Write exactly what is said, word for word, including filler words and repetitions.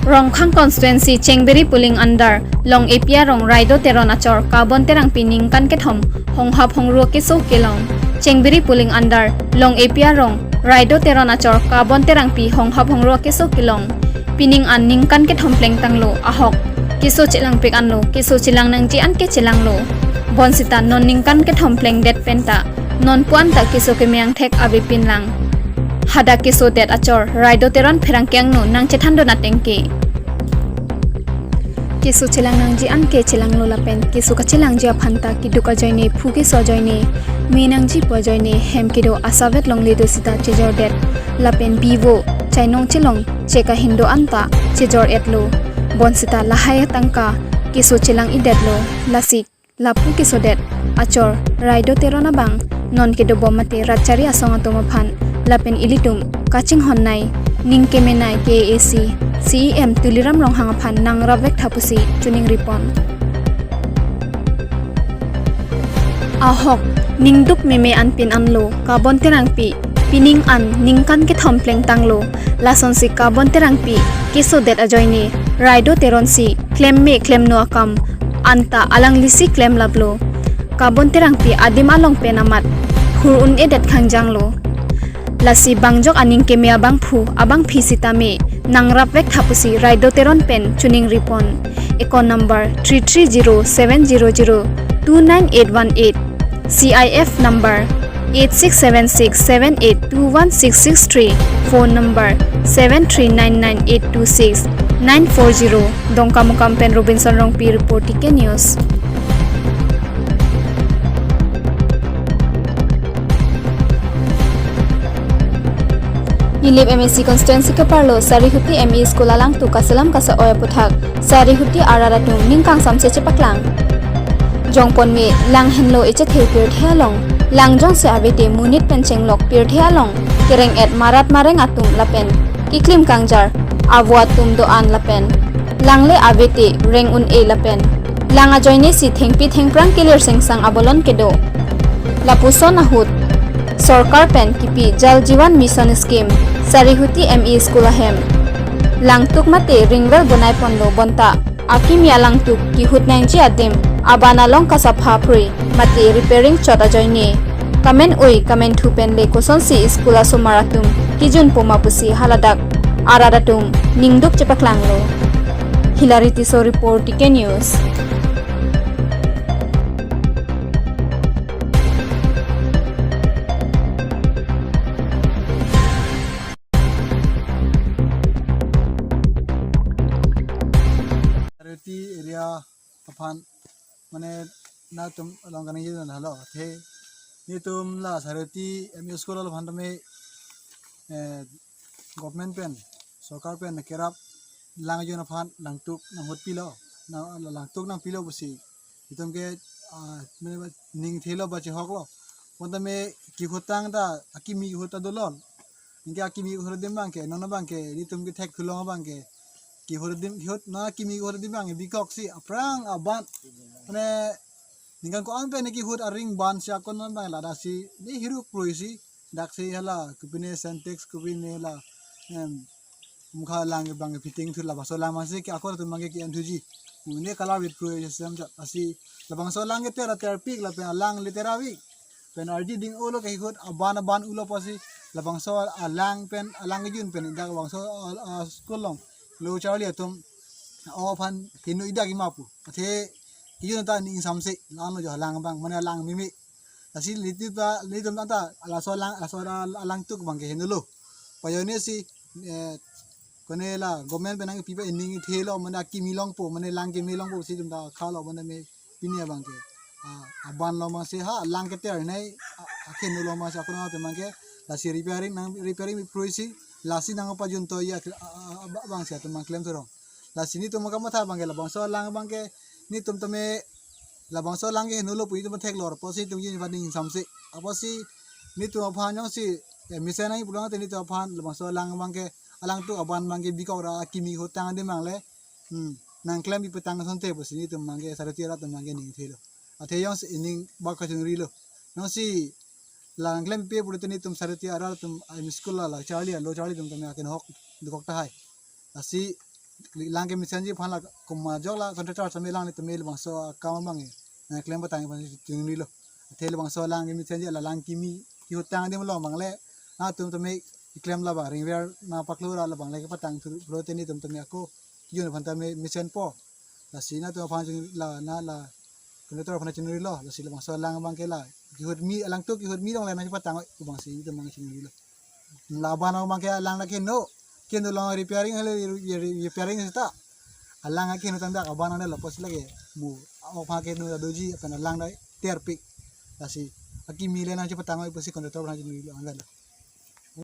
Rongkhang constituency Chengbiri polling under Long A P arong Raido Teron achor Kabon Terangpi ningkan kethom honghap hongruo keso kelong. Chengbiri polling under Long A P arong Raido Teron achor Kabon Terangpi honghap hongruo keso kelong. Pining an ningkan kethom plengtanglo ahok keso chelangpik anlo, keso chelang nangji an ke chelanglo. Bonsita non ningkan kethom plengdet penta non puan ta keso keme angthek avepin lang. Hadak keso det achor Raido Teron pherangke angno nangchethan dun ateng ke. Keso chelang nangji an ke chelanglo lapen keso kachelangji aphan ta keduk ajoine, phu keso ajoine, me nangji pu ajoine, hem kedo asavet longle do sita chejordet lapen bivo chainong chelong cheka hindo anta chejor-etlo. Bonsita lahai atangka keso chelang-idetlo. Lasi lapu kesodet achor Raido Teron abang non kedobom mate rat chari asong atum aphan lapen ilitum kachinghon nei, ning kemenei K A A C C E M Tuliram Ronghang aphan nangrap vek tha pusi chuning ripon. Ahok ningduk meme anpin anlo Kabon Terangpi pining an ningkan kethom plengtanglo. Lasonsi Kabon Terangpi kesodet ajoine Raido Teron si klem me klemno akam anta alanglisi klemlaplo. Kabon Terangpi adim along pen amat hur un-edet khangjanglo. Lasi bangjok aning keme abangphu abangphi sitame nangrap vek tha pusi Raido Teron pen chuning ripon. Account number three three zero seven zero zero two nine eight one eight, C I F number eight six seven six seven eight two one six six three, phone number seven three nine nine eight two six nine four zero. Dongkamukam pen Robinson Rongpi report, T K News. Nilip M A C constituency keparlo Sarihuti M E School alangtuk kaselam kasa-oi aputhak Sarihuti arat atum ningkang samse chepaklang. Jongpon me lang henlo echethe pirthe along, lang jongsi avete monit pen chenglok pirthe along kereng-et marat mareng atum lapen keklim kangjar avo atum do-an lapen langle avete reng un-e lapen lang ajoine si thengpi thengphrang kelir sengsang abolon kedo. Lapuson ahut sorkar pen kipi Jal Jeevan Mission Scheme Sarihuti M E School ahem langtuk mate ringvel bonai ponlo bonta akimi alangtuk kihut nangji adim aban along kasapha phrui mate repairing chot ajoine kamen ui kamen thu pen le kosonsi school asomar atum kijun poma pusi haladak arat atum ningduk chepaklanglo. Hilari Tisso report, T K News. Sarihuti area aphan mane nangtum along kaningje halo the nelitum la Sarihuti M E School along aphan tame, eh, government pen, sorkar pen kerap lang jun aphan langtuk nanghut pilo, na langtuk nangpilo pusi itum ke, ah, mane ba ning thelo ba chehoklo. Bonta me kihutang ta akimi kihut ta dolon. Anke akimi kihut adim abang ke, non abang ke, nelitum ke thekthu long abang ke, kihut adim, kihut na akimi kihut adim abang ke bikok si aphrang aban. Mane ningkan ko-an pen ne kihut aring ban si akon non abang ladak si ne hiruk phrui si dak si hala kopine Sintex kopine la, em, mukha lang abang fitting thu labangso lang abang si ke akon atum abang ke ki-en thuji. Une color with phrui si sem jat asi labangso lang ke tera terpik lapen alang le tera vik. Pen ardi ding-olo ke hikut aban aban ulo apotsi labangso alang pen alang kejun pen dak labangso, ah, ah, school along lo charli atum o aphan kinu idak imapu. Athe kejun ta ning samse lang lo jo lang abang mane lang mimi. Lasi nelitum ta nelitum ta laso lang laso alangtuk abang ke henlo. Pajone si, eh, kone la government pen nangpipe ning thelo mane akimi longpo mane lang keme longpo si itum ta khalo mane me pini abang ke, ah, aban lo abang si ha lang keter nei, ah, akhen lo abang si akun atum abang ke lasi repairing nang repairing phrui si lasi nangpajun to ya ke, ah, ah, ah, abang si atum abang klem thurong. Lasi nelitum kamatha abang ke labangso lang abang ke nelitum tame labangso lang ke henlo pu itum theklor apotsi itum jin phan ning samse apotsi nelitum aphan jongsi, eh, mesen nangji pulang te nelitum aphan labangso lang abang ke alangtuk aban abang ke bikok ra akimi hutang adim abang le, hmm, nangklem pi petang asonte pusi nelitum abang ke Sarihuti arat atum abang ke ning thelo. Athe jongsi ning bak kachungrilo. Jongsi la nangklem pi pute nelitum Sarihuti arat atum M E School la la charli lo charli atum tame akenhok dokok tahai. Lasi Lang kemesen ji aphan la komat ajok la contractor sami lang ni tumi labangso akam abang e. Na klem patang aphan chingrilo. Athe labangso lang kemesen ji la lang kimi kihutang adim lo abang le. Na tum tumi keklem labang ringver na paklo ra labang le kepatang thu lo teni tum tumi ako. Kijun aphan tame mesenpo. Lasi na tum aphan ching la na la contractor aphan chingrilo. Lasi labangso lang abang ke la kihut mi alang tu kihut mi dong le na patang abang si tum abang chingrilo. Laban abang ke alang la keno. Keno long repairing hale repairing seta. Alang ke keno tangdak aban ane lapos lagi. Mu aphan keno doji aphan alang dai terpik. Lasi akimi le nangchepatang oi pusi contractor nangchinilo anda.